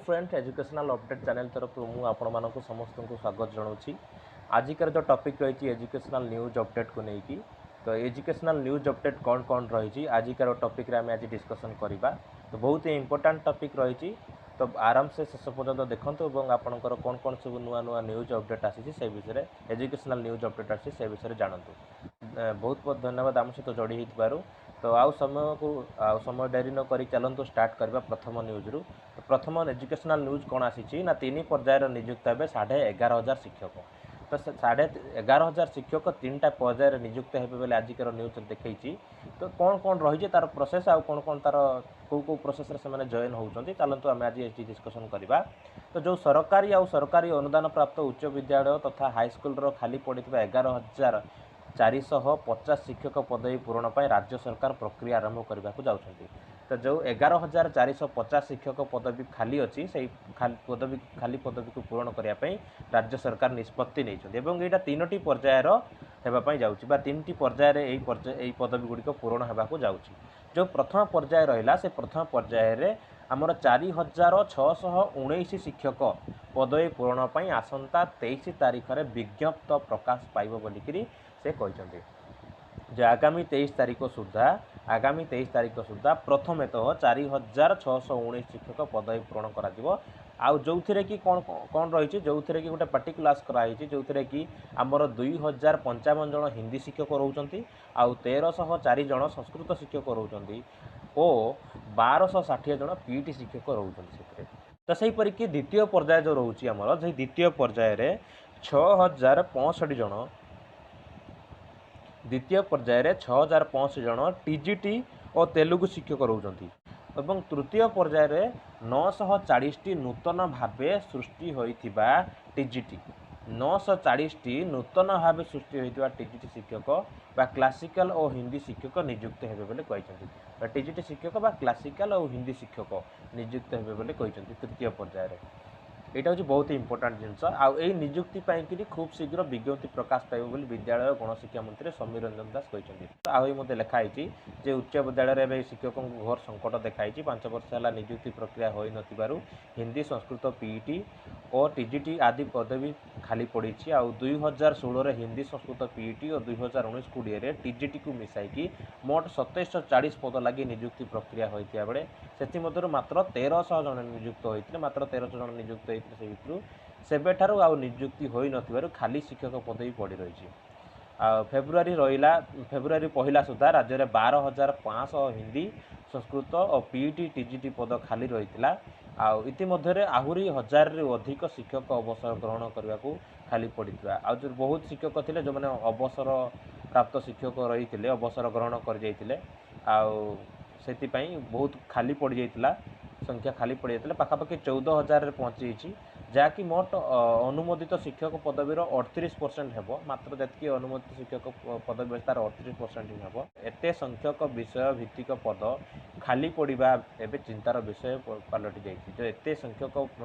Friend, educational update channel ତରଫରୁ ମୁଁ ଆପଣମାନଙ୍କୁ ସମସ୍ତଙ୍କୁ ସ୍ୱାଗତ ଜଣାଉଛି। ଆଜିକାର ଯେଉଁ ଟପିକ୍ ରହିଛି ଏଜୁକେସନାଲ୍ ନ୍ୟୁଜ୍ ଅପଡେଟ୍କୁ ନେଇକି, ତ ଏଜୁକେସନାଲ୍ ନ୍ୟୁଜ୍ ଅପଡେଟ୍ କ'ଣ କ'ଣ ରହିଛି, ଆଜିକାର ଟପିକ୍ରେ ଆମେ ଆଜି ଡିସ୍କସନ୍ କରିବା। ତ ବହୁତ ଇମ୍ପୋର୍ଟାଣ୍ଟ ଟପିକ୍ ରହିଛି, ତ ଆରାମସେ ଶେଷ ପର୍ଯ୍ୟନ୍ତ ଦେଖନ୍ତୁ ଏବଂ ଆପଣଙ୍କର କ'ଣ କ'ଣ ସବୁ ନୂଆ ନୂଆ ନ୍ୟୁଜ୍ ଅପଡେଟ୍ ଆସିଛି ସେ ବିଷୟରେ, ଏଜୁକେସନାଲ୍ ନ୍ୟୁଜ୍ ଅପଡେଟ୍ ଆସିଛି ସେ ବିଷୟରେ ଜାଣନ୍ତୁ। ବହୁତ ବହୁତ ଧନ୍ୟବାଦ ଆମ ସହିତ ଯୋଡ଼ି ହେଇଥିବାରୁ। ତ ଆଉ ସମୟକୁ ଆଉ ସମୟ ଡେରି ନ କରି ଚାଲନ୍ତୁ ଷ୍ଟାର୍ଟ କରିବା ପ୍ରଥମ ନ୍ୟୁଜ୍ରୁ। ତ ପ୍ରଥମ ଏଜୁକେସନାଲ୍ ନ୍ୟୁଜ୍ କ'ଣ ଆସିଛି ନା, ତିନି ପର୍ଯ୍ୟାୟର ନିଯୁକ୍ତ ହେବେ 11,500 ଶିକ୍ଷକ। ତ ସେ 11,500 ଶିକ୍ଷକ ତିନିଟା ପର୍ଯ୍ୟାୟରେ ନିଯୁକ୍ତ ହେବେ ବୋଲି ଆଜିକାର ନ୍ୟୁଜ୍ରେ ଦେଖେଇଛି। ତ କ'ଣ କ'ଣ ରହିଛି ତାର ପ୍ରୋସେସ୍, ଆଉ କ'ଣ କ'ଣ ତାର କେଉଁ କେଉଁ ପ୍ରୋସେସ୍ରେ ସେମାନେ ଜଏନ୍ ହେଉଛନ୍ତି, ଚାଲନ୍ତୁ ଆମେ ଆଜି ଏଠି ଡିସ୍କସନ୍ କରିବା। ତ ଯେଉଁ ସରକାରୀ ଆଉ ସରକାରୀ ଅନୁଦାନ ପ୍ରାପ୍ତ ଉଚ୍ଚ ବିଦ୍ୟାଳୟ ତଥା ହାଇସ୍କୁଲର ଖାଲି ପଡ଼ିଥିବା 11,450 ଶିକ୍ଷକ ପଦବୀ ପୂରଣ ପାଇଁ ରାଜ୍ୟ ସରକାର ପ୍ରକ୍ରିୟା ଆରମ୍ଭ କରିବାକୁ ଯାଉଛନ୍ତି। ତ ଯେଉଁ 11,450 ଶିକ୍ଷକ ପଦବୀ ଖାଲି ଅଛି, ସେଇ ଖାଲି ପଦବୀକୁ ପୂରଣ କରିବା ପାଇଁ ରାଜ୍ୟ ସରକାର ନିଷ୍ପତ୍ତି ନେଇଛନ୍ତି ଏବଂ ଏଇଟା ତିନୋଟି ପର୍ଯ୍ୟାୟର ହେବା ପାଇଁ ଯାଉଛି ବା ତିନିଟି ପର୍ଯ୍ୟାୟରେ ଏଇ ପଦବୀ ଗୁଡ଼ିକ ପୂରଣ ହେବାକୁ ଯାଉଛି। ଯେଉଁ ପ୍ରଥମ ପର୍ଯ୍ୟାୟ ରହିଲା, ସେ ପ୍ରଥମ ପର୍ଯ୍ୟାୟରେ ଆମର 4,619 ଶିକ୍ଷକ ପଦବୀ ପୂରଣ ପାଇଁ ଆସନ୍ତା 23 ତାରିଖରେ ବିଜ୍ଞପ୍ତ ପ୍ରକାଶ ପାଇବ ବୋଲିକିରି ସେ କହିଛନ୍ତି ଯେ ଆଗାମୀ 23 ତାରିଖ ସୁଦ୍ଧା ପ୍ରଥମେତଃ 4,619 ଶିକ୍ଷକ ପଦବୀ ପୂରଣ କରାଯିବ। ଆଉ ଯେଉଁଥିରେ କି କ'ଣ କ'ଣ ରହିଛି, ଯେଉଁଥିରେ କି ଗୋଟେ ପାର୍ଟିକୁଲାର୍ସ କରାହେଇଛି, ଯେଉଁଥିରେ କି ଆମର 2,055 ଜଣ ହିନ୍ଦୀ ଶିକ୍ଷକ ରହୁଛନ୍ତି, ଆଉ 1,304 ଜଣ ସଂସ୍କୃତ ଶିକ୍ଷକ ରହୁଛନ୍ତି ଓ 1,260 ଜଣ ପି ଟି ଶିକ୍ଷକ ରହୁଛନ୍ତି ସେଥିରେ। ତ ସେହିପରିକି ଦ୍ୱିତୀୟ ପର୍ଯ୍ୟାୟ ଯେଉଁ ରହୁଛି ଆମର, ସେଇ ଦ୍ୱିତୀୟ ପର୍ଯ୍ୟାୟରେ 6,065 ଜଣ, ଦ୍ୱିତୀୟ ପର୍ଯ୍ୟାୟରେ 6,065 ଜଣ ଟି ଜି ଟି ଓ ତେଲୁଗୁ ଶିକ୍ଷକ ରହୁଛନ୍ତି ଏବଂ ତୃତୀୟ ପର୍ଯ୍ୟାୟରେ 940ଟି ନୂତନ ଭାବେ ସୃଷ୍ଟି ହୋଇଥିବା ଟି ଜି ଟି, 940ଟି ନୂତନ ଭାବେ ସୃଷ୍ଟି ହୋଇଥିବା ଟି ଜି ଟି ଶିକ୍ଷକ ବା କ୍ଲାସିକାଲ ଓ ହିନ୍ଦୀ ଶିକ୍ଷକ ନିଯୁକ୍ତ ହେବେ ବୋଲି କହିଛନ୍ତି। ବା ଟି ଜି ଟି ଶିକ୍ଷକ ବା କ୍ଲାସିକାଲ ଓ ହିନ୍ଦୀ ଶିକ୍ଷକ ନିଯୁକ୍ତ ହେବେ ବୋଲି କହିଛନ୍ତି ତୃତୀୟ ପର୍ଯ୍ୟାୟରେ। ଏଇଟା ହେଉଛି ବହୁତ ଇମ୍ପୋର୍ଟାଣ୍ଟ ଜିନିଷ। ଆଉ ଏଇ ନିଯୁକ୍ତି ପାଇଁକିରି ଖୁବ୍ ଶୀଘ୍ର ବିଜ୍ଞପ୍ତି ପ୍ରକାଶ ପାଇବ ବୋଲି ବିଦ୍ୟାଳୟ ଗଣଶିକ୍ଷା ମନ୍ତ୍ରୀ ସମୀର ରଞ୍ଜନ ଦାସ କହିଛନ୍ତି। ଆହୁରି ମଧ୍ୟ ଲେଖା ହେଇଛି ଯେ ଉଚ୍ଚ ବିଦ୍ୟାଳୟରେ ଏବେ ଶିକ୍ଷକଙ୍କୁ ଘୋର ସଙ୍କଟ ଦେଖାଇଛି। 5 ବର୍ଷ ହେଲା ନିଯୁକ୍ତି ପ୍ରକ୍ରିୟା ହୋଇନଥିବାରୁ ହିନ୍ଦୀ, ସଂସ୍କୃତ, ପି ଇ ଟି ଓ ଟି ଜି ଟି ଆଦି ପଦବୀ ଖାଲି ପଡ଼ିଛି। ଆଉ 2016ରେ ହିନ୍ଦୀ, ସଂସ୍କୃତ, ପି ଇ ଟି ଓ 2019-20ରେ ଟି ଜି ଟିକୁ ମିଶାଇକି ମୋଟ 2,740 ପଦ ଲାଗି ନିଯୁକ୍ତି ପ୍ରକ୍ରିୟା ହୋଇଥିବା ବେଳେ ସେଥିମଧ୍ୟରୁ ମାତ୍ର 1,300 ଜଣ ନିଯୁକ୍ତ ହୋଇଥିଲେ। ମାତ୍ର 1,300 ଜଣ ନିଯୁକ୍ତ ହୋଇଥିଲେ। ସେ ଭିତରୁ ସେବେଠାରୁ ଆଉ ନିଯୁକ୍ତି ହୋଇନଥିବାରୁ ଖାଲି ଶିକ୍ଷକ ପଦବୀ ପଡ଼ି ରହିଛି। ଆଉ ଫେବୃଆରୀ ରହିଲା, ଫେବୃଆରୀ ପହିଲା ସୁଦ୍ଧା ରାଜ୍ୟରେ 12,500 ହିନ୍ଦୀ, ସଂସ୍କୃତ ଓ ପି ଇ ଟି, ଟି ଜି ଟି ପଦ ଖାଲି ରହିଥିଲା। ଆଉ ଇତିମଧ୍ୟରେ ଆହୁରି ହଜାରରୁ ଅଧିକ ଶିକ୍ଷକ ଅବସର ଗ୍ରହଣ କରିବାକୁ ଖାଲି ପଡ଼ିଥିବା, ଆଉ ଯେଉଁ ବହୁତ ଶିକ୍ଷକ ଥିଲେ ଯେଉଁମାନେ ଅବସର ପ୍ରାପ୍ତ ଶିକ୍ଷକ ରହିଥିଲେ, ଅବସର ଗ୍ରହଣ କରିଯାଇଥିଲେ, ଆଉ ସେଥିପାଇଁ ବହୁତ ଖାଲି ପଡ଼ିଯାଇଥିଲା, ସଂଖ୍ୟା ଖାଲି ପଡ଼ିଯାଇଥିଲା, ପାଖାପାଖି 14,000ରେ ପହଞ୍ଚିଯାଇଛି, ଯାହାକି ମୋଟ ଅନୁମୋଦିତ ଶିକ୍ଷକ ପଦବୀର 38% ହେବ। ମାତ୍ର ଯେତିକି ଅନୁମୋଦିତ ଶିକ୍ଷକ ପଦବୀ ଅଛି ତାର 38% ହିଁ ହେବ। ଏତେ ସଂଖ୍ୟକ ବିଷୟ ଭିତ୍ତିକ ପଦ ଖାଲି ପଡ଼ିବା ଏବେ ଚିନ୍ତାର ବିଷୟ ପାଲଟି ଯାଇଛି। ଯେଉଁ ଏତେ ସଂଖ୍ୟକ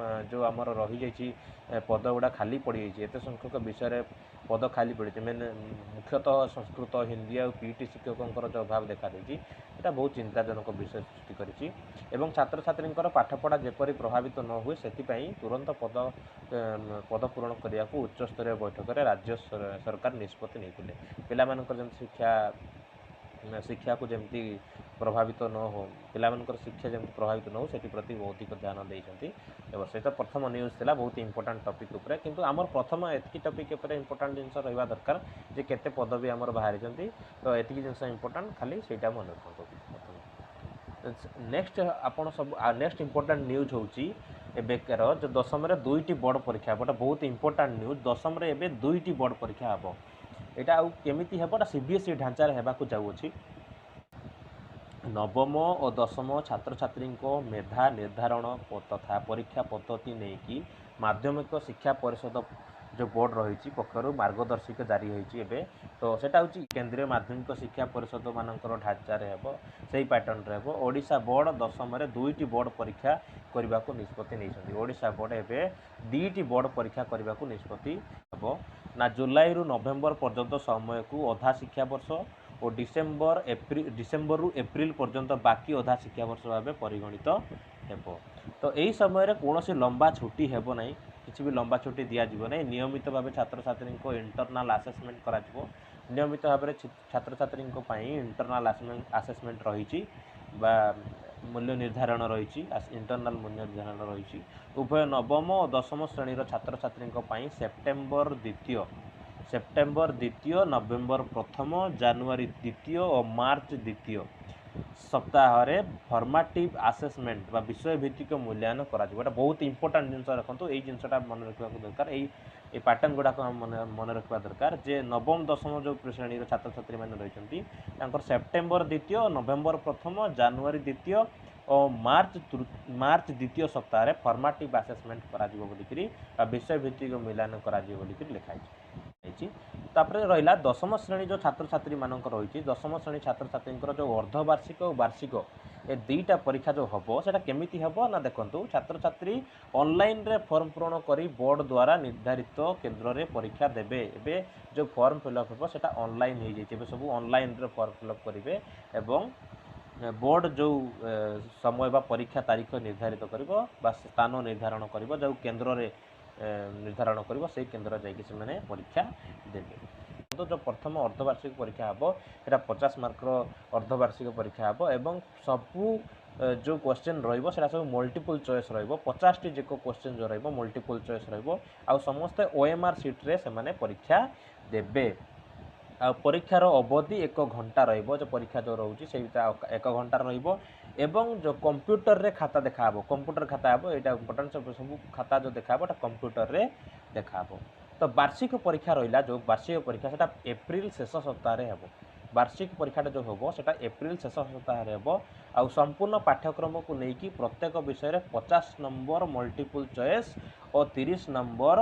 ଯେଉଁ ଆମର ରହିଯାଇଛି ପଦ ଗୁଡ଼ା ଖାଲି ପଡ଼ିଯାଇଛି, ଏତେ ସଂଖ୍ୟକ ବିଷୟରେ ପଦ ଖାଲି ପଡ଼ିଛି, ମେନ୍ ମୁଖ୍ୟତଃ ସଂସ୍କୃତ, ହିନ୍ଦୀ ଆଉ ପି ଟି ଶିକ୍ଷକଙ୍କର ଯେଉଁ ଅଭାବ ଦେଖାଦେଇଛି, ଏଇଟା ବହୁତ ଚିନ୍ତାଜନକ ବିଷୟ ସୃଷ୍ଟି କରିଛି। ଏବଂ ଛାତ୍ରଛାତ୍ରୀଙ୍କର ପାଠପଢ଼ା ଯେପରି ପ୍ରଭାବିତ ନ ହୁଏ ସେଥିପାଇଁ ତୁରନ୍ତ ପଦ ପୂରଣ କରିବାକୁ ଉଚ୍ଚସ୍ତରୀୟ ବୈଠକରେ ରାଜ୍ୟ ସରକାର ନିଷ୍ପତ୍ତି ନେଇଥିଲେ। ପିଲାମାନଙ୍କର ଯେମିତି ଶିକ୍ଷାକୁ ଯେମିତି ପ୍ରଭାବିତ ନ ହଉ, ପିଲାମାନଙ୍କର ଶିକ୍ଷା ଯେମିତି ପ୍ରଭାବିତ ନ ହଉ ସେଥିପ୍ରତି ଅଧିକ ଧ୍ୟାନ ଦେଇଛନ୍ତି ଏ ବର୍ଷ। ଏଇଟା ପ୍ରଥମ ନ୍ୟୁଜ୍ ଥିଲା ବହୁତ ଇମ୍ପୋର୍ଟାଣ୍ଟ ଟପିକ୍ ଉପରେ। କିନ୍ତୁ ଆମର ପ୍ରଥମ ଏତିକି ଟପିକ୍ ଉପରେ ଇମ୍ପୋର୍ଟାଣ୍ଟ ଜିନିଷ ରହିବା ଦରକାର ଯେ କେତେ ପଦବୀ ଆମର ବାହାରିଛନ୍ତି, ତ ଏତିକି ଜିନିଷ ଇମ୍ପୋର୍ଟାଣ୍ଟ, ଖାଲି ସେଇଟା ମନେ ରଖନ୍ତୁ ପ୍ରଥମେ। ନେକ୍ସଟ ଆପଣ ସବୁ ନେକ୍ସଟ ଇମ୍ପୋର୍ଟାଣ୍ଟ ନ୍ୟୁଜ୍ ହେଉଛି ଏବେକାର ଯେ ଦଶମରେ ଦୁଇଟି ବଡ଼ ପରୀକ୍ଷା ହେବ। ଏଇଟା ବହୁତ ଇମ୍ପୋର୍ଟାଣ୍ଟ ନ୍ୟୁଜ୍। ଦଶମରେ ଏବେ ଦୁଇଟି ବଡ଼ ପରୀକ୍ଷା ହେବ। ଏଇଟା ଆଉ କେମିତି ହେବ, ଏଇଟା ସି ବି ଏସ୍ ଇ ଢାଞ୍ଚାରେ ହେବାକୁ ଯାଉଅଛି। ନବମ ଓ ଦଶମ ଛାତ୍ରଛାତ୍ରୀଙ୍କ ମେଧା ନିର୍ଦ୍ଧାରଣ ତଥା ପରୀକ୍ଷା ପଦ୍ଧତି ନେଇକି ମାଧ୍ୟମିକ ଶିକ୍ଷା ପରିଷଦ ଯେଉଁ ବୋର୍ଡ଼ ରହିଛି ପକ୍ଷରୁ ମାର୍ଗଦର୍ଶିକା ଜାରି ହୋଇଛି ଏବେ। ତ ସେଇଟା ହେଉଛି କେନ୍ଦ୍ରୀୟ ମାଧ୍ୟମିକ ଶିକ୍ଷା ପରିଷଦ ମାନଙ୍କର ଢାଞ୍ଚାରେ ହେବ, ସେଇ ପ୍ୟାଟର୍ନରେ ହେବ। ଓଡ଼ିଶା ବୋର୍ଡ଼ ଦଶମରେ ଦୁଇଟି ବୋର୍ଡ଼ ପରୀକ୍ଷା କରିବାକୁ ନିଷ୍ପତ୍ତି ନେଇଛନ୍ତି। ଓଡ଼ିଶା ବୋର୍ଡ଼ ଏବେ ଦୁଇଟି ବୋର୍ଡ଼ ପରୀକ୍ଷା କରିବାକୁ ନିଷ୍ପତ୍ତି ହେବ ନା ଜୁଲାଇରୁ ନଭେମ୍ବର ପର୍ଯ୍ୟନ୍ତ ସମୟକୁ ଅଧା ଶିକ୍ଷାବର୍ଷ ଓ ଡିସେମ୍ବରରୁ ଏପ୍ରିଲ ପର୍ଯ୍ୟନ୍ତ ବାକି ଅଧା ଶିକ୍ଷାବର୍ଷ ଭାବେ ପରିଗଣିତ ହେବ। ତ ଏହି ସମୟରେ କୌଣସି ଲମ୍ବା ଛୁଟି ହେବ ନାହିଁ, କିଛି ବି ଲମ୍ବା ଛୁଟି ଦିଆଯିବ ନାହିଁ। ନିୟମିତ ଭାବେ ଛାତ୍ରଛାତ୍ରୀଙ୍କ ଇଣ୍ଟରନାଲ୍ ଆସେସମେଣ୍ଟ କରାଯିବ। ନିୟମିତ ଭାବରେ ଛାତ୍ରଛାତ୍ରୀଙ୍କ ପାଇଁ ଇଣ୍ଟରନାଲ୍ ଆସେସମେଣ୍ଟ ରହିଛି ବା ମୂଲ୍ୟ ନିର୍ଦ୍ଧାରଣ ରହିଛି, ଇଣ୍ଟରନାଲ୍ ମୂଲ୍ୟ ନିର୍ଦ୍ଧାରଣ ରହିଛି। ଉଭୟ ନବମ ଓ ଦଶମ ଶ୍ରେଣୀର ଛାତ୍ରଛାତ୍ରୀଙ୍କ ପାଇଁ ସେପ୍ଟେମ୍ବର 2, ନଭେମ୍ବର 1, ଜାନୁଆରୀ 2 ଓ ମାର୍ଚ୍ଚ 2 ସପ୍ତାହରେ ଫର୍ମାଟିଭ୍ ଆସେସମେଣ୍ଟ ବା ବିଷୟଭିତ୍ତିକ ମୂଲ୍ୟାୟନ କରାଯିବ। ଏଇଟା ବହୁତ ଇମ୍ପୋର୍ଟାଣ୍ଟ ଜିନିଷ ରଖନ୍ତୁ, ଏଇ ଜିନିଷଟା ମନେ ରଖିବାକୁ ଦରକାର। ଏଇ ପାଟର୍ନ ଗୁଡ଼ାକ ମନେ ରଖିବା ଦରକାର ଯେ ନବମ ଦଶମ ଯେଉଁ ଶ୍ରେଣୀର ଛାତ୍ରଛାତ୍ରୀମାନେ ରହିଛନ୍ତି, ତାଙ୍କର ସେପ୍ଟେମ୍ବର 2, ନଭେମ୍ବର 1, ଜାନୁଆରୀ 2 ଓ ମାର୍ଚ୍ଚ 2 ସପ୍ତାହରେ ଫର୍ମାଟିଭ୍ ଆସେସମେଣ୍ଟ କରାଯିବ ବୋଲିକିରି ବା ବିଷୟଭିତ୍ତିକ ମୂଲ୍ୟାୟନ କରାଯିବ ବୋଲିକିରି ଲେଖା ହେଇଛି। ତାପରେ ରହିଲା ଦଶମ ଶ୍ରେଣୀ ଯେଉଁ ଛାତ୍ରଛାତ୍ରୀମାନଙ୍କର ରହିଛି, ଦଶମ ଶ୍ରେଣୀ ଛାତ୍ରଛାତ୍ରୀଙ୍କର ଯେଉଁ ଅର୍ଦ୍ଧବାର୍ଷିକ ଓ ବାର୍ଷିକ ଏ ଦୁଇଟା ପରୀକ୍ଷା ଯେଉଁ ହେବ, ସେଇଟା କେମିତି ହେବ ନା ଦେଖନ୍ତୁ, ଛାତ୍ରଛାତ୍ରୀ ଅନଲାଇନରେ ଫର୍ମ ପୂରଣ କରି ବୋର୍ଡ଼ ଦ୍ୱାରା ନିର୍ଦ୍ଧାରିତ କେନ୍ଦ୍ରରେ ପରୀକ୍ଷା ଦେବେ। ଏବେ ଯେଉଁ ଫର୍ମ ଫିଲ୍ଅପ୍ ହେବ, ସେଇଟା ଅନଲାଇନ୍ ହେଇଯାଇଛି। ଏବେ ସବୁ ଅନଲାଇନରେ ଫର୍ମ ଫିଲ୍ଅପ୍ କରିବେ ଏବଂ ବୋର୍ଡ଼ ଯେଉଁ ସମୟ ବା ପରୀକ୍ଷା ତାରିଖ ନିର୍ଦ୍ଧାରିତ କରିବ ବା ସ୍ଥାନ ନିର୍ଦ୍ଧାରଣ କରିବ, ଯେଉଁ କେନ୍ଦ୍ରରେ ନିର୍ଦ୍ଧାରଣ କରିବ, ସେଇ କେନ୍ଦ୍ରରେ ଯାଇକି ସେମାନେ ପରୀକ୍ଷା ଦେବେ। ଯେଉଁ ପ୍ରଥମ ଅର୍ଦ୍ଧବାର୍ଷିକ ପରୀକ୍ଷା ହେବ, ସେଇଟା 50 ମାର୍କର ଅର୍ଦ୍ଧବାର୍ଷିକ ପରୀକ୍ଷା ହେବ ଏବଂ ସବୁ ଯେଉଁ କ୍ୱେଶ୍ଚନ୍ ରହିବ, ସେଇଟା ସବୁ ମଲ୍ଟିପୁଲ୍ ଚଏସ୍ ରହିବ। 50ଟି ଯାକ କ୍ୱେଶ୍ଚନ୍ ଯେଉଁ ରହିବ, ମଲ୍ଟିପୁଲ୍ ଚଏସ୍ ରହିବ ଆଉ ସମସ୍ତେ ଓଏମ୍ଆର୍ ସିଟ୍ରେ ସେମାନେ ପରୀକ୍ଷା ଦେବେ। ଆଉ ପରୀକ୍ଷାର ଅବଧି ଏକ ଘଣ୍ଟା ରହିବ। ଯେଉଁ ପରୀକ୍ଷା ଯେଉଁ ରହୁଛି, ସେଇଟା ଏକ ଘଣ୍ଟା ରହିବ ଏବଂ ଯେଉଁ କମ୍ପ୍ୟୁଟରରେ ଖାତା ଦେଖାହେବ, କମ୍ପ୍ୟୁଟର ଖାତା ହେବ। ଏଇଟା ଇମ୍ପୋର୍ଟାଣ୍ଟ। ସବୁ ଖାତା ଯେଉଁ ଦେଖାହେବ, ଏଇଟା କମ୍ପ୍ୟୁଟରରେ ଦେଖାହେବ। ତ ବାର୍ଷିକ ପରୀକ୍ଷା ରହିଲା, ଯେଉଁ ବାର୍ଷିକ ପରୀକ୍ଷା, ସେଇଟା ଏପ୍ରିଲ ଶେଷ ସପ୍ତାହରେ ହେବ। ବାର୍ଷିକ ପରୀକ୍ଷାଟା ଯେଉଁ ହେବ, ସେଇଟା ଏପ୍ରିଲ ଶେଷ ସପ୍ତାହରେ ହେବ ଆଉ ସମ୍ପୂର୍ଣ୍ଣ ପାଠ୍ୟକ୍ରମକୁ ନେଇକି ପ୍ରତ୍ୟେକ ବିଷୟରେ 50 ନମ୍ବର ମଲ୍ଟିପୁଲ୍ ଚଏସ୍ ଓ 30 ନମ୍ବର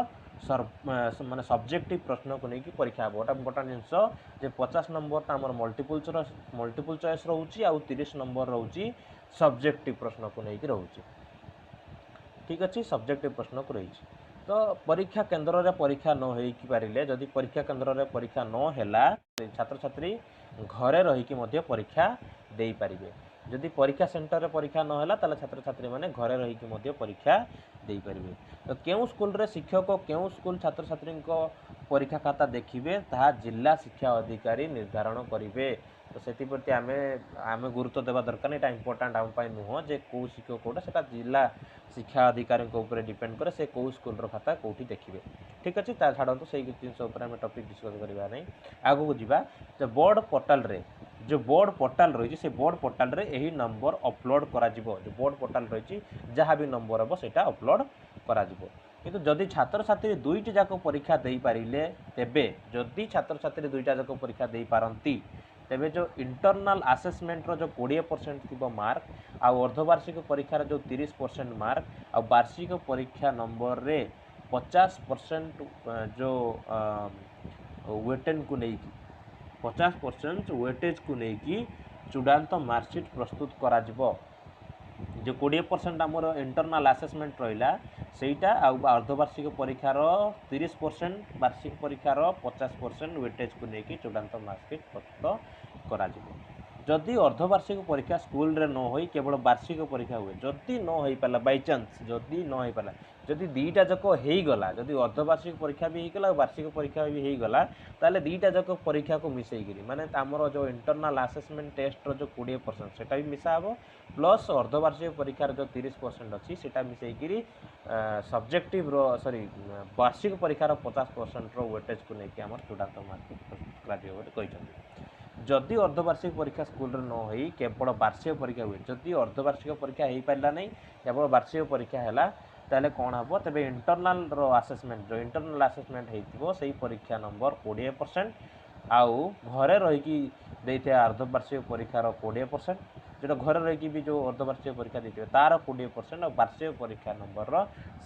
ମାନେ ସବଜେକ୍ଟିଭ୍ ପ୍ରଶ୍ନକୁ ନେଇକି ପରୀକ୍ଷା ହେବ। ଏଇଟା ଇମ୍ପୋର୍ଟାଣ୍ଟ ଜିନିଷ ଯେ 50 ନମ୍ବରଟା ଆମର ମଲ୍ଟିପୁଲ୍ ଚଏସ୍ ରହୁଛି ଆଉ 30 ନମ୍ବର ରହୁଛି ସବଜେକ୍ଟିଭ୍ ପ୍ରଶ୍ନକୁ ନେଇକି ରହୁଛି। ଠିକ୍ ଅଛି, ସବଜେକ୍ଟିଭ୍ ପ୍ରଶ୍ନକୁ ରହିଛି। ତ ପରୀକ୍ଷା କେନ୍ଦ୍ରରେ ପରୀକ୍ଷା ନ ହେଇକି ପାରିଲେ, ଯଦି ପରୀକ୍ଷା କେନ୍ଦ୍ରରେ ପରୀକ୍ଷା ନ ହେଲା, ଛାତ୍ରଛାତ୍ରୀ ଘରେ ରହିକି ମଧ୍ୟ ପରୀକ୍ଷା ଦେଇପାରିବେ। ଯଦି ପରୀକ୍ଷା ସେଣ୍ଟରରେ ପରୀକ୍ଷା ନ ହେଲା, ତାହେଲେ ଛାତ୍ରଛାତ୍ରୀମାନେ ଘରେ ରହିକି ମଧ୍ୟ ପରୀକ୍ଷା ଦେଇପାରିବେ। ତ କେଉଁ ସ୍କୁଲରେ ଶିକ୍ଷକ, କେଉଁ ସ୍କୁଲ ଛାତ୍ରଛାତ୍ରୀଙ୍କ ପରୀକ୍ଷା ଖାତା ଦେଖିବେ, ତାହା ଜିଲ୍ଲା ଶିକ୍ଷା ଅଧିକାରୀ ନିର୍ଦ୍ଧାରଣ କରିବେ। ତ ସେଥିପ୍ରତି ଆମେ ଗୁରୁତ୍ୱ ଦେବା ଦରକାର ନାହିଁ। ଏଇଟା ଇମ୍ପୋର୍ଟାଣ୍ଟ ଆମ ପାଇଁ ନୁହଁ ଯେ କେଉଁ ଶିକ୍ଷକ କେଉଁଟା। ସେଟା ଜିଲ୍ଲା ଶିକ୍ଷା ଅଧିକାରୀଙ୍କ ଉପରେ ଡିପେଣ୍ଡ କରେ, ସେ କେଉଁ ସ୍କୁଲର ଖାତା କେଉଁଠି ଦେଖିବେ। ଠିକ୍ ଅଛି, ତା ଛାଡ଼ନ୍ତୁ, ସେଇ ଜିନିଷ ଉପରେ ଆମେ ଟପିକ୍ ଡିସ୍କସ୍ କରିବା ନାହିଁ। ଆଗକୁ ଯିବା ଯେ ବୋର୍ଡ଼ ପୋର୍ଟାଲରେ, ଯେଉଁ ବୋର୍ଡ଼ ପୋର୍ଟାଲ ରହିଛି, ସେ ବୋର୍ଡ଼ ପୋର୍ଟାଲରେ ଏହି ନମ୍ବର ଅପଲୋଡ଼ କରାଯିବ। ଯେଉଁ ବୋର୍ଡ଼ ପୋର୍ଟାଲ ରହିଛି, ଯାହା ବି ନମ୍ବର ହେବ, ସେଇଟା ଅପଲୋଡ଼ କରାଯିବ। କିନ୍ତୁ ଯଦି ଛାତ୍ରଛାତ୍ରୀ ଦୁଇଟି ଯାକ ପରୀକ୍ଷା ଦେଇପାରିଲେ, ତେବେ ଯଦି ଛାତ୍ରଛାତ୍ରୀ ଦୁଇଟା ଯାକ ପରୀକ୍ଷା ଦେଇପାରନ୍ତି, ତେବେ ଯେଉଁ ଇଣ୍ଟରନାଲ୍ ଆସେସମେଣ୍ଟର ଯେଉଁ 20% ଥିବ ମାର୍କ ଆଉ ଅର୍ଦ୍ଧବାର୍ଷିକ ପରୀକ୍ଷାର ଯେଉଁ 30% ମାର୍କ ଆଉ ବାର୍ଷିକ ପରୀକ୍ଷା ନମ୍ବରରେ 50% ଯେଉଁ ୱେଟେନ୍କୁ ନେଇକି, 50% ୱେଟେଜ୍କୁ ନେଇକି ଚୂଡ଼ାନ୍ତ ମାର୍କସିଟ୍ ପ୍ରସ୍ତୁତ କରାଯିବ। ଯେଉଁ 20% ଆମର ଇଣ୍ଟରନାଲ୍ ଆସେସମେଣ୍ଟ ରହିଲା ସେଇଟା, ଆଉ ଅର୍ଦ୍ଧବାର୍ଷିକ ପରୀକ୍ଷାର 30%, ବାର୍ଷିକ ପରୀକ୍ଷାର 50% ୱେଟେଜ୍କୁ ନେଇକି ଚୂଡ଼ାନ୍ତ ମାର୍କସିଟ୍ ପ୍ରସ୍ତୁତ କରାଯିବ। ଯଦି ଅର୍ଦ୍ଧବାର୍ଷିକ ପରୀକ୍ଷା ସ୍କୁଲରେ ନ ହୋଇ କେବଳ ବାର୍ଷିକ ପରୀକ୍ଷା ହୁଏ, ଯଦି ନ ହେଇପାରିଲା, ବାଇଚାନ୍ସ ଯଦି ନ ହେଇପାରିଲା, ଯଦି ଦୁଇଟା ଯାକ ହେଇଗଲା, ଯଦି ଅର୍ଦ୍ଧବାର୍ଷିକ ପରୀକ୍ଷା ବି ହେଇଗଲା ଆଉ ବାର୍ଷିକ ପରୀକ୍ଷା ବି ହେଇଗଲା, ତାହେଲେ ଦୁଇଟା ଯାକ ପରୀକ୍ଷାକୁ ମିଶେଇକିରି, ମାନେ ଆମର ଯେଉଁ ଇଣ୍ଟରନାଲ୍ ଆସେସମେଣ୍ଟ ଟେଷ୍ଟର ଯେଉଁ 20% ସେଇଟା ବି ମିଶା ହେବ, ପ୍ଲସ୍ ଅର୍ଦ୍ଧବାର୍ଷିକ ପରୀକ୍ଷାର ଯେଉଁ 30% ଅଛି ସେଇଟା ମିଶେଇକିରି ସବଜେକ୍ଟିଭର, ସରି, ବାର୍ଷିକ ପରୀକ୍ଷାର 50%ର ୱେଟେଜ୍କୁ ନେଇକି ଆମର ଚୂଡ଼ାନ୍ତ ମାର୍କ ପ୍ରସ୍ତୁତ କରାଯିବ ବୋଲି କହିଛନ୍ତି। ଯଦି ଅର୍ଦ୍ଧବାର୍ଷିକ ପରୀକ୍ଷା ସ୍କୁଲରେ ନ ହୋଇ କେବଳ ବାର୍ଷିକ ପରୀକ୍ଷା ହୁଏ, ଯଦି ଅର୍ଦ୍ଧବାର୍ଷିକ ପରୀକ୍ଷା ହେଇପାରିଲା ନାହିଁ, କେବଳ ବାର୍ଷିକ ପରୀକ୍ଷା ହେଲା, ତାହେଲେ କ'ଣ ହେବ? ତେବେ ଇଣ୍ଟରନାଲର ଆସେସମେଣ୍ଟ, ଯେଉଁ ଇଣ୍ଟରନାଲ୍ ଆସେସମେଣ୍ଟ ହେଇଥିବ, ସେଇ ପରୀକ୍ଷା ନମ୍ବର 20% ଆଉ ଘରେ ରହିକି ଦେଇଥିବା ଅର୍ଦ୍ଧବାର୍ଷିକ ପରୀକ୍ଷାର 20%, ଯେଉଁଟା ଘରେ ରହିକି ବି ଯେଉଁ ଅର୍ଦ୍ଧବାର୍ଷିକ ପରୀକ୍ଷା ଦେଇଥିବେ ତାର 20% ଆଉ ବାର୍ଷିକ ପରୀକ୍ଷା ନମ୍ବରର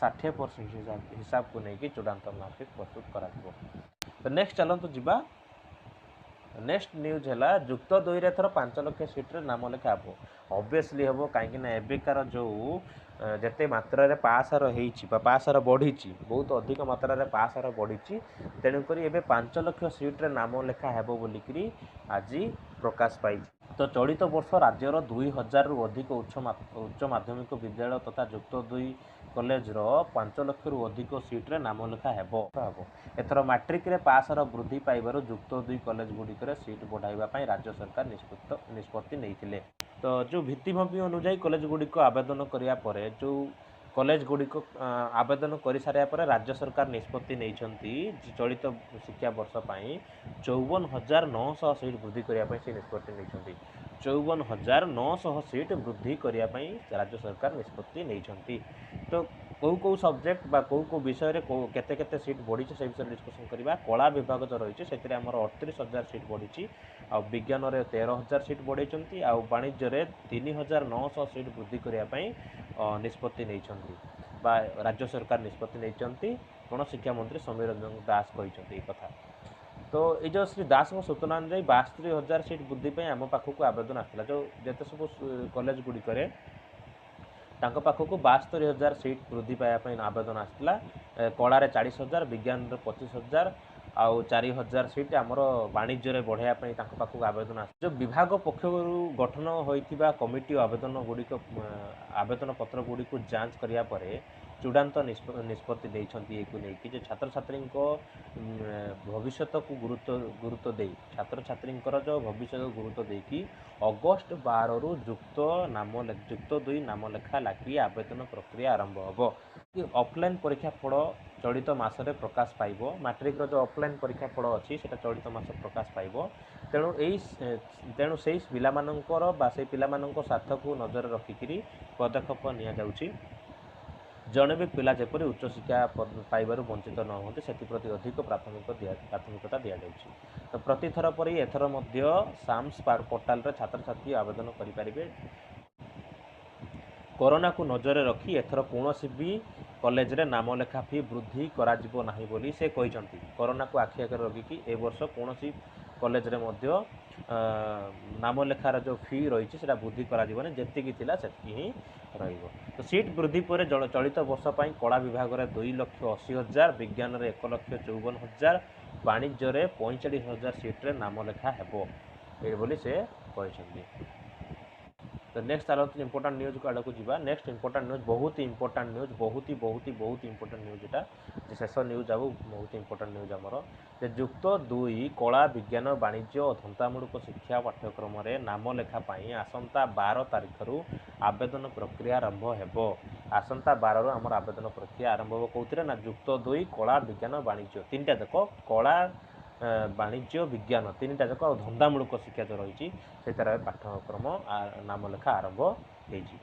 60% ହିସାବକୁ ନେଇକି ଚୂଡ଼ାନ୍ତ ମାର୍କସିଟ୍ ପ୍ରସ୍ତୁତ କରାଯିବ। ତ ନେକ୍ସଟ ଚାଲନ୍ତୁ ଯିବା। ନେକ୍ସଟ ନ୍ୟୁଜ୍ ହେଲା, ଯୁକ୍ତ ଦୁଇରେ ଏଥର 5 ଲକ୍ଷ ସିଟ୍ରେ ନାମ ଲେଖା ହେବ। ଅବଭିୟସଲି ହେବ, କାହିଁକିନା ଏବେକାର ଯେଉଁ ଯେତେ ମାତ୍ରାରେ ପାସ୍ ହାର ହେଇଛି ବା ପାସ୍ ହାର ବଢ଼ିଛି, ବହୁତ ଅଧିକ ମାତ୍ରାରେ ପାସ୍ ହାର ବଢ଼ିଛି। ତେଣୁକରି ଏବେ 5 ଲକ୍ଷ ସିଟ୍ରେ ନାମ ଲେଖା ହେବ ବୋଲିକିରି ଆଜି ପ୍ରକାଶ ପାଇଛି। ତ ଚଳିତ ବର୍ଷ ରାଜ୍ୟର 2000ରୁ ଅଧିକ ଉଚ୍ଚ ମାଧ୍ୟମିକ ବିଦ୍ୟାଳୟ ତଥା ଯୁକ୍ତ 2 କଲେଜର 5 ଲକ୍ଷରୁ ଅଧିକ ସିଟ୍ରେ ନାମଲେଖା ହେବ। ଏଥର ମାଟ୍ରିକରେ ପାସ୍ ହାର ବୃଦ୍ଧି ପାଇବାରୁ ଯୁକ୍ତ 2 କଲେଜ ଗୁଡ଼ିକରେ ସିଟ୍ ବଢ଼ାଇବା ପାଇଁ ରାଜ୍ୟ ସରକାର ନିଷ୍ପତ୍ତି ନେଇଥିଲେ। ତ ଯେଉଁ ଭିତ୍ତିଭୂମି ଅନୁଯାୟୀ କଲେଜ ଗୁଡ଼ିକ ଆବେଦନ କରିବା ପରେ, ଯେଉଁ କଲେଜ ଗୁଡ଼ିକ ଆବେଦନ କରିସାରିବା ପରେ ରାଜ୍ୟ ସରକାର ନିଷ୍ପତ୍ତି ନେଇଛନ୍ତି, ଚଳିତ ଶିକ୍ଷାବର୍ଷ ପାଇଁ 54,900 ସିଟ୍ ବୃଦ୍ଧି କରିବା ପାଇଁ ସେ ନିଷ୍ପତ୍ତି ନେଇଛନ୍ତି। 54,900 ସିଟ୍ ବୃଦ୍ଧି କରିବା ପାଇଁ ରାଜ୍ୟ ସରକାର ନିଷ୍ପତ୍ତି ନେଇଛନ୍ତି। ତ କେଉଁ କେଉଁ ସବଜେକ୍ଟ ବା କେଉଁ କେଉଁ ବିଷୟରେ କେଉଁ କେତେ କେତେ ସିଟ୍ ବଢ଼ିଛି, ସେ ବିଷୟରେ ଡିସ୍କସନ୍ କରିବା। କଳା ବିଭାଗ ଯେଉଁ ରହିଛି, ସେଥିରେ ଆମର 38,000 ସିଟ୍ ବଢ଼ିଛି। ଆଉ ବିଜ୍ଞାନରେ 13,000 ସିଟ୍ ବଢ଼େଇଛନ୍ତି। ଆଉ ବାଣିଜ୍ୟରେ 3,900 ସିଟ୍ ବୃଦ୍ଧି କରିବା ପାଇଁ ନିଷ୍ପତ୍ତି ନେଇଛନ୍ତି ବା ରାଜ୍ୟ ସରକାର ନିଷ୍ପତ୍ତି ନେଇଛନ୍ତି। ଗଣଶିକ୍ଷା ମନ୍ତ୍ରୀ ସମୀର ରଞ୍ଜନ ଦାସ କହିଛନ୍ତି ଏଇ କଥା। ତ ଏଇ ଯେଉଁ ଶ୍ରୀ ଦାସଙ୍କ ସୂଚନା ଅନୁଯାୟୀ 72,000 ସିଟ୍ ବୃଦ୍ଧି ପାଇଁ ଆମ ପାଖକୁ ଆବେଦନ ଆସିଥିଲା। ଯେଉଁ ଯେତେ ସବୁ କଲେଜ ଗୁଡ଼ିକରେ ତାଙ୍କ ପାଖକୁ 72,000 ସିଟ୍ ବୃଦ୍ଧି ପାଇବା ପାଇଁ ଆବେଦନ ଆସିଥିଲା। କଳାରେ 40,000, ବିଜ୍ଞାନରେ 25,000 ଆଉ 4,000 ସିଟ୍ ଆମର ବାଣିଜ୍ୟରେ ବଢ଼ାଇବା ପାଇଁ ତାଙ୍କ ପାଖକୁ ଆବେଦନ ଆସିଛି। ଯେଉଁ ବିଭାଗ ପକ୍ଷରୁ ଗଠନ ହୋଇଥିବା କମିଟି ଆବେଦନ ଗୁଡ଼ିକ, ଆବେଦନ ପତ୍ର ଗୁଡ଼ିକୁ ଯାଞ୍ଚ କରିବା ପରେ ଚୂଡ଼ାନ୍ତ ନିଷ୍ପତ୍ତି ନେଇଛନ୍ତି ଏକୁ ନେଇକି ଯେ ଛାତ୍ରଛାତ୍ରୀଙ୍କ ଭବିଷ୍ୟତକୁ ଗୁରୁତ୍ୱ ଦେଇ, ଛାତ୍ରଛାତ୍ରୀଙ୍କର ଯେଉଁ ଭବିଷ୍ୟତକୁ ଗୁରୁତ୍ୱ ଦେଇକି ଅଗଷ୍ଟ 12ରୁ ଯୁକ୍ତ 2 ନାମ ଲେଖା ଲାଗି ଆବେଦନ ପ୍ରକ୍ରିୟା ଆରମ୍ଭ ହେବ। ଅଫଲାଇନ୍ ପରୀକ୍ଷା ଫଳ ଚଳିତ ମାସରେ ପ୍ରକାଶ ପାଇବ। ମାଟ୍ରିକର ଯେଉଁ ଅଫଲାଇନ୍ ପରୀକ୍ଷା ଫଳ ଅଛି, ସେଇଟା ଚଳିତ ମାସ ପ୍ରକାଶ ପାଇବ। ତେଣୁ ସେଇ ପିଲାମାନଙ୍କର ବା ସେଇ ପିଲାମାନଙ୍କ ସ୍ୱାର୍ଥକୁ ନଜରରେ ରଖିକିରି ପଦକ୍ଷେପ ନିଆଯାଉଛି। ଜଣେ ବି ପିଲା ଯେପରି ଉଚ୍ଚଶିକ୍ଷା ପାଇବାରୁ ବଞ୍ଚିତ ନ ହୁଅନ୍ତି, ସେଥିପ୍ରତି ଅଧିକ ପ୍ରାଥମିକତା ଦିଆଯାଉଛି। ତ ପ୍ରତିଥର ପରି ଏଥର ମଧ୍ୟ ସାମ୍ସ ପୋର୍ଟାଲରେ ଛାତ୍ରଛାତ୍ରୀ ଆବେଦନ କରିପାରିବେ। କରୋନାକୁ ନଜରରେ ରଖି ଏଥର କୌଣସି ବି କଲେଜରେ ନାମଲେଖା ଫି ବୃଦ୍ଧି କରାଯିବ ନାହିଁ ବୋଲି ସେ କହିଛନ୍ତି। କରୋନାକୁ ଆଖି ଆଗରେ ରଖିକି ଏ ବର୍ଷ କୌଣସି କଲେଜରେ ମଧ୍ୟ ନାମଲେଖାର ଯେଉଁ ଫି ରହିଛି, ସେଇଟା ବୃଦ୍ଧି କରାଯିବନି, ଯେତିକି ଥିଲା ସେତିକି ହିଁ ରହିବ। ତ ସିଟ୍ ବୃଦ୍ଧି ପରେ ଚଳିତ ବର୍ଷ ପାଇଁ କଳା ବିଭାଗରେ 2,80,000, ବିଜ୍ଞାନରେ 1,54,000, ବାଣିଜ୍ୟରେ 45,000 ସିଟ୍ରେ ନାମଲେଖା ହେବ ଏ ବୋଲି ସେ କହିଛନ୍ତି। ତ ନେକ୍ସଟ ଚାଲନ୍ତୁ, ଇମ୍ପୋର୍ଟାଣ୍ଟ ନ୍ୟୁଜ୍ ଆଡ଼କୁ ଯିବା। ନେକ୍ସଟ ଇମ୍ପୋର୍ଟାଣ୍ଟ ନ୍ୟୁଜ୍, ବହୁତ ଇମ୍ପୋର୍ଟାଣ୍ଟ ନ୍ୟୁଜ୍, ବହୁତ ହି ବହୁତ ହି ବହୁତ ଇମ୍ପୋର୍ଟାଣ୍ଟ ନ୍ୟୁଜ୍ ଏଟା ଯେ ଶେଷ ନ୍ୟୁଜ୍ ଆଉ ବହୁତ ଇମ୍ପୋର୍ଟାଣ୍ଟ ନ୍ୟୁଜ୍ ଆମର ଯେ ଯୁକ୍ତ 2 କଳା, ବିଜ୍ଞାନ, ବାଣିଜ୍ୟ ଓ ଧନ୍ଦାମୂଳକ ଶିକ୍ଷା ପାଠ୍ୟକ୍ରମରେ ନାମ ଲେଖା ପାଇଁ ଆସନ୍ତା 12 ତାରିଖରୁ ଆବେଦନ ପ୍ରକ୍ରିୟା ଆରମ୍ଭ ହେବ। ଆସନ୍ତା 12ରୁ ଆମର ଆବେଦନ ପ୍ରକ୍ରିୟା ଆରମ୍ଭ ହେବ। କେଉଁଥିରେ ନା ଯୁକ୍ତ 2 କଳା, ବିଜ୍ଞାନ, ବାଣିଜ୍ୟ ତିନିଟା ଯାକ, କଳା, ବାଣିଜ୍ୟ, ବିଜ୍ଞାନ ତିନିଟା ଯାକ ଆଉ ଧନ୍ଦାମୂଳକ ଶିକ୍ଷା ଯେଉଁ ରହିଛି, ସେଥିରେ ପାଠ୍ୟକ୍ରମ ନାମ ଲେଖା ଆରମ୍ଭ ହେଇଯିବ।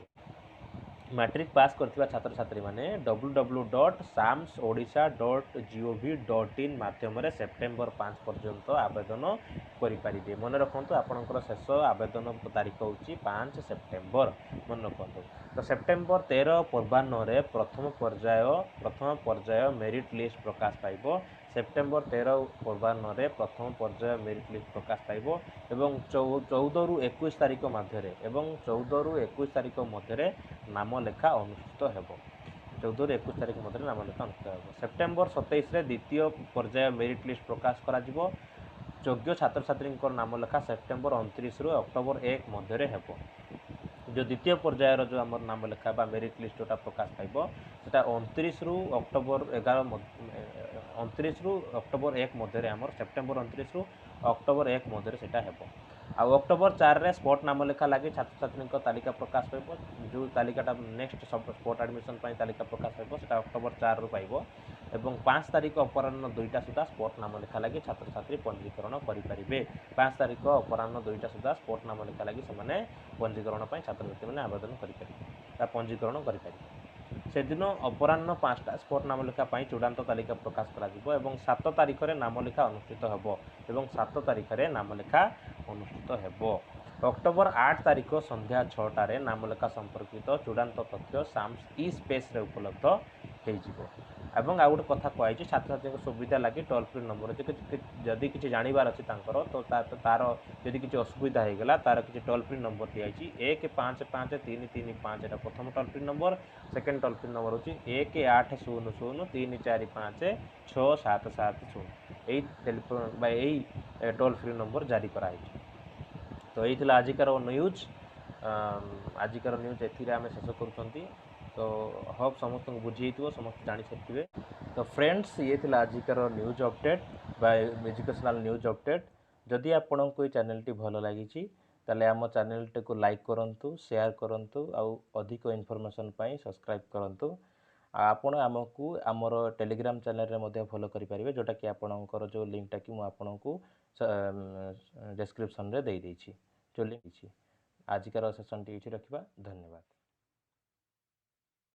ମାଟ୍ରିକ ପାସ୍ କରିଥିବା ଛାତ୍ରଛାତ୍ରୀମାନେ ww.samsodisha.gov.in ମାଧ୍ୟମରେ ସେପ୍ଟେମ୍ବର 5 ପର୍ଯ୍ୟନ୍ତ ଆବେଦନ କରିପାରିବେ। ମନେ ରଖନ୍ତୁ, ଆପଣଙ୍କର ଶେଷ ଆବେଦନ ତାରିଖ ହେଉଛି 5 ସେପ୍ଟେମ୍ବର, ମନେ ରଖନ୍ତୁ। ତ ସେପ୍ଟେମ୍ବର 13 ପୂର୍ବାହ୍ନରେ ପ୍ରଥମ ପର୍ଯ୍ୟାୟ ମେରିଟ୍ ଲିଷ୍ଟ ପ୍ରକାଶ ପାଇବ। ସେପ୍ଟେମ୍ବର 13 ପୂର୍ବାହ୍ନରେ ପ୍ରଥମ ପର୍ଯ୍ୟାୟ ମେରିଟ୍ ଲିଷ୍ଟ ପ୍ରକାଶ ପାଇବ ଏବଂ 14ରୁ 21 ତାରିଖ ମଧ୍ୟରେ ଏବଂ 14ରୁ 21 ତାରିଖ ମଧ୍ୟରେ ନାମ ଲେଖା ଅନୁଷ୍ଠିତ ହେବ। 14ରୁ 21 ତାରିଖ ମଧ୍ୟରେ ନାମ ଲେଖା ଅନୁଷ୍ଠିତ ହେବ। ସେପ୍ଟେମ୍ବର 27ରେ ଦ୍ୱିତୀୟ ପର୍ଯ୍ୟାୟ ମେରିଟ୍ ଲିଷ୍ଟ ପ୍ରକାଶ କରାଯିବ। ଯୋଗ୍ୟ ଛାତ୍ରଛାତ୍ରୀଙ୍କର ନାମ ଲେଖା ସେପ୍ଟେମ୍ବର 29ରୁ ଅକ୍ଟୋବର 1 ମଧ୍ୟରେ ହେବ। ଯେଉଁ ଦ୍ୱିତୀୟ ପର୍ଯ୍ୟାୟର ଯେଉଁ ଆମର ନାମ ଲେଖା ବା ମେରିଟ୍ ଲିଷ୍ଟ ଯେଉଁଟା ପ୍ରକାଶ ପାଇବ, ସେଟା 29ରୁ ଅକ୍ଟୋବର 11, 29ରୁ ଅକ୍ଟୋବର 1 ମଧ୍ୟରେ, ଆମର ସେପ୍ଟେମ୍ବର 29ରୁ ଅକ୍ଟୋବର 1 ମଧ୍ୟରେ ସେଇଟା ହେବ। ଆଉ ଅକ୍ଟୋବର 4ରେ ସ୍ପଟ୍ ନାମ ଲେଖା ଲାଗି ଛାତ୍ରଛାତ୍ରୀଙ୍କ ତାଲିକା ପ୍ରକାଶ ପାଇବ। ଯେଉଁ ତାଲିକାଟା ନେକ୍ସଟ ସ୍ପଟ୍ ଆଡ଼ମିସନ୍ ପାଇଁ ତାଲିକା ପ୍ରକାଶ ପାଇବ, ସେଟା ଅକ୍ଟୋବର 4ରୁ ପାଇବ ଏବଂ 5 ତାରିଖ ଅପରାହ୍ନ 2ଟା ସୁଦ୍ଧା ସ୍ପଟ୍ ନାମ ଲେଖା ଲାଗି ଛାତ୍ରଛାତ୍ରୀ ପଞ୍ଜୀକରଣ କରିପାରିବେ। 5 ତାରିଖ ଅପରାହ୍ନ 2ଟା ସୁଦ୍ଧା ସ୍ପଟ୍ ନାମ ଲେଖା ଲାଗି ସେମାନେ ପଞ୍ଜୀକରଣ ପାଇଁ ଛାତ୍ରଛାତ୍ରୀମାନେ ଆବେଦନ କରିପାରିବେ ବା ପଞ୍ଜୀକରଣ କରିପାରିବେ। ସେଦିନ ଅପରାହ୍ନ 5ଟା ସ୍ପଟ୍ ନାମଲେଖା ପାଇଁ ଚୂଡ଼ାନ୍ତ ତାଲିକା ପ୍ରକାଶ କରାଯିବ ଏବଂ 7 ତାରିଖରେ ନାମଲେଖା ଅନୁଷ୍ଠିତ ହେବ ଏବଂ 7 ତାରିଖରେ ନାମଲେଖା ଅନୁଷ୍ଠିତ ହେବ। ଅକ୍ଟୋବର 8 ତାରିଖ ସନ୍ଧ୍ୟା 6ଟାରେ ନାମଲେଖା ସମ୍ପର୍କିତ ଚୂଡ଼ାନ୍ତ ତଥ୍ୟ ସାମ୍ସ ଇ ସ୍ପେସ୍ରେ ଉପଲବ୍ଧ ହେଇଯିବ। ଏବଂ ଆଉ ଗୋଟେ କଥା କୁହାଯାଇଛି, ଛାତ୍ରଛାତ୍ରୀଙ୍କ ସୁବିଧା ଲାଗି ଟୋଲ୍ ଫ୍ରି ନମ୍ବର ଅଛି। ଯଦି କିଛି ଜାଣିବାର ଅଛି ତାଙ୍କର, ତ ତାର ଯଦି କିଛି ଅସୁବିଧା ହେଇଗଲା, ତାର କିଛି ଟୋଲ୍ ଫ୍ରି ନମ୍ବର ଦିଆଯାଇଛି। 155335, ଏଇଟା ପ୍ରଥମ toll free number. Second toll free number ହେଉଛି 1800 345 6770। ଏଇ ଟେଲିଫୋନ୍ ବା ଏଇ ଟୋଲ୍ ଫ୍ରି ନମ୍ବର ଜାରି କରାହେଇଛି। ତ ଏଇ ଥିଲା ଆଜିକାର ନ୍ୟୁଜ୍। ଆଜିକାର ନ୍ୟୁଜ୍ ଏଥିରେ ଆମେ ଶେଷ କରୁଛନ୍ତି। ତ ହୋପ୍ ସମସ୍ତଙ୍କୁ ବୁଝି ହେଇଥିବ, ସମସ୍ତେ ଜାଣିସାରିଥିବେ। ତ ଫ୍ରେଣ୍ଡସ୍, ଇଏ ଥିଲା ଆଜିକାର ନ୍ୟୁଜ୍ ଅପଡ଼େଟ୍ ବା ଏଜୁକେସନାଲ୍ ନ୍ୟୁଜ୍ ଅପଡ଼େଟ୍। ଯଦି ଆପଣଙ୍କୁ ଏଇ ଚ୍ୟାନେଲ୍ଟି ଭଲ ଲାଗିଛି, ତାହେଲେ ଆମ ଚ୍ୟାନେଲ୍ଟିକୁ ଲାଇକ୍ କରନ୍ତୁ, ସେୟାର କରନ୍ତୁ ଆଉ ଅଧିକ ଇନଫର୍ମେସନ୍ ପାଇଁ ସବସ୍କ୍ରାଇବ୍ କରନ୍ତୁ। ଆଉ ଆପଣ ଆମକୁ ଆମର ଟେଲିଗ୍ରାମ ଚ୍ୟାନେଲ୍ରେ ମଧ୍ୟ ଫଲୋ କରିପାରିବେ, ଯେଉଁଟାକି ଆପଣଙ୍କର ଯେଉଁ ଲିଙ୍କଟା କି ମୁଁ ଆପଣଙ୍କୁ ଡେସ୍କ୍ରିପସନ୍ରେ ଦେଇଦେଇଛି, ଯେଉଁ ଲିଙ୍କ। ଆଜିକାର ସେସନ୍ଟି ଏଇଠି ରଖିବା। ଧନ୍ୟବାଦ।